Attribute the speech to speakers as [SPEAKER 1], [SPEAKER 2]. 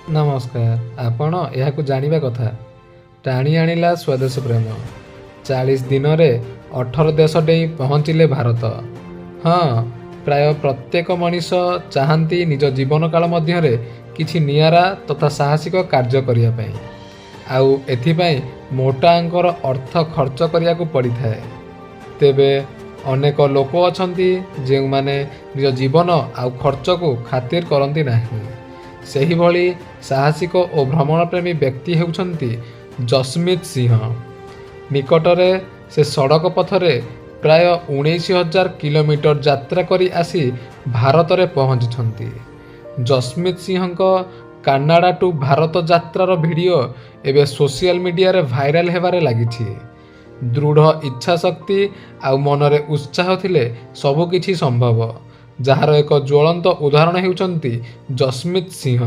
[SPEAKER 1] ନମସ୍କାର। ଆପଣ ଏହାକୁ ଜାଣିବା କଥା। ଟାଣି ଆଣିଲା ସ୍ୱଦେଶ ପ୍ରେମ। 40 ଦିନରେ 18 ଦେଶ ଡେଇଁ ପହଞ୍ଚିଲେ ଭାରତ। ହଁ, ପ୍ରାୟ ପ୍ରତ୍ୟେକ ମଣିଷ ଚାହାନ୍ତି ନିଜ ଜୀବନକାଳ ମଧ୍ୟରେ କିଛି ନିଆରା ତଥା ସାହସିକ କାର୍ଯ୍ୟ କରିବା ପାଇଁ। ଆଉ ଏଥିପାଇଁ ମୋଟା ଅଙ୍କର ଅର୍ଥ ଖର୍ଚ୍ଚ କରିବାକୁ ପଡ଼ିଥାଏ। ତେବେ ଅନେକ ଲୋକ ଅଛନ୍ତି, ଯେଉଁମାନେ ନିଜ ଜୀବନ ଆଉ ଖର୍ଚ୍ଚକୁ ଖାତିର କରନ୍ତି ନାହିଁ। ସେହିଭଳି ସାହସିକ ଓ ଭ୍ରମଣପ୍ରେମୀ ବ୍ୟକ୍ତି ହେଉଛନ୍ତି ଜସମିତ ସିଂହ। ନିକଟରେ ସେ ସଡ଼କ ପଥରେ ପ୍ରାୟ 19,000 କିଲୋମିଟର ଯାତ୍ରା କରି ଆସି ଭାରତରେ ପହଞ୍ଚିଛନ୍ତି। ଜସମିତ ସିଂହଙ୍କ କାନାଡା ଟୁ ଭାରତ ଯାତ୍ରାର ଭିଡ଼ିଓ ଏବେ ସୋସିଆଲ ମିଡିଆରେ ଭାଇରାଲ ହେବାରେ ଲାଗିଛି। ଦୃଢ଼ ଇଚ୍ଛାଶକ୍ତି ଆଉ ମନରେ ଉତ୍ସାହ ଥିଲେ ସବୁକିଛି ସମ୍ଭବ, ଯାହାର ଏକ ଜ୍ୱଳନ୍ତ ଉଦାହରଣ ହେଉଛନ୍ତି ଜସମିତ ସିଂହ।